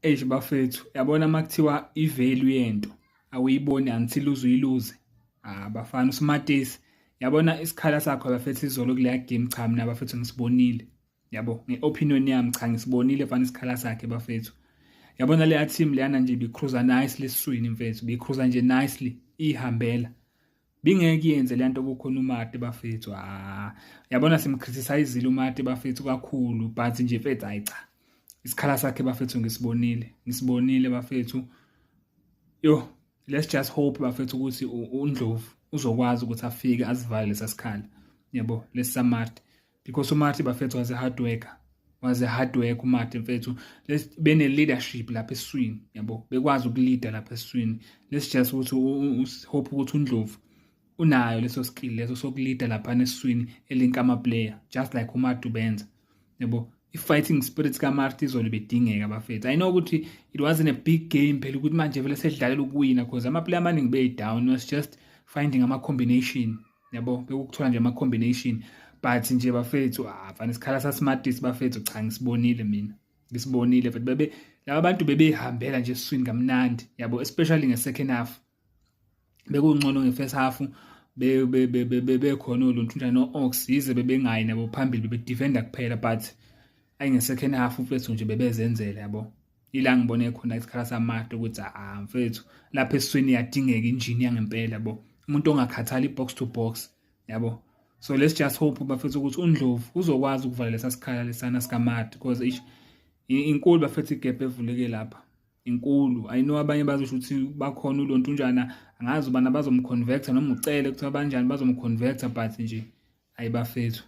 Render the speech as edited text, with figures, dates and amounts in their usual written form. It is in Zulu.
Eish bafethu, yabona uma kuthiwa i-value yento awuyiboni until uze uyiluze. Ah bafana, uSmartest, yabona isikhala sakho bafethu izolo kuleya game, cha mina bafethu ngisibonile. Yabo, nge-opinion yami, cha, ngisibonile fana isikhala sakhe bafethu. Yabona leya team leyana nje ibicruisa nicely esiswini mfethu, ibicruisa nje nicely ihambela. Bingeke iyenze le nto kukhona uMaart bafethu. Ah, yabona simcriticizile uMaart bafethu kakhulu, but nje mfethu, hayi cha. Isikhala sakhe bafethu ngisibonile, ngisibonile bafethu. Yo, let's just hope bafethu ukuthi uNdlovu uzokwazi ukuthi afike azivale lesa sikhala. Yabo, lesi Maart, because uMaart bafethu was a hard worker, was a hard worker uMaart mfethu. Let's bene leadership lapha esiswini, yabo, bekwazi ukuleada lapha esiswini. Let's just ukuthi hope ukuthi uNdlovu unayo leso skill leso sokuleada lapha esiswini, elinka ama player just like uMaart ubenza, yabo. I-fighting spirit kaMaart izolo bedingeka bafethu. I know ukuthi it wasn't a big game phela, ukuthi manje vele sedlalela ukuwina, because ama-player amaningi beyi-down, was just finding ama-combination, yabo, bekukuthola nje ama-combination. But nje bafethu, ah fana isikhala saSmartest bafethu, cha, ngisibonile mina, ngisibonile futhi bebe laba bantu bebehambela nje esiswini kamnandi, yabo, especially nge-second half. Bekungcono nge-first half, bekhona oluntu njani no-Ox, yize bebengayi nabo phambili, bebedefenda kuphela, but ayi, nge-second half mfethu nje bebezenzela, yabo. Ila ngibone khona isikhala saMaart ukuthi ah mfethu, lapha esiswini iyadingeka injini yangempela, yabo, umuntu ongakhathali, box to box, yabo. So let's just hope bafethu ukuthi uNdlovu uzokwazi ukuvala lesa sikhala lesana sikaMaart, because ish, inkulu bafethu igap evuleke lapha, inkulu. I know abanye bazosho ukuthi bakhona ulontunjana, angazi ubana bazomconverta noma ucele kuthiwa banjani bazomconverta, but nje ayibafethu.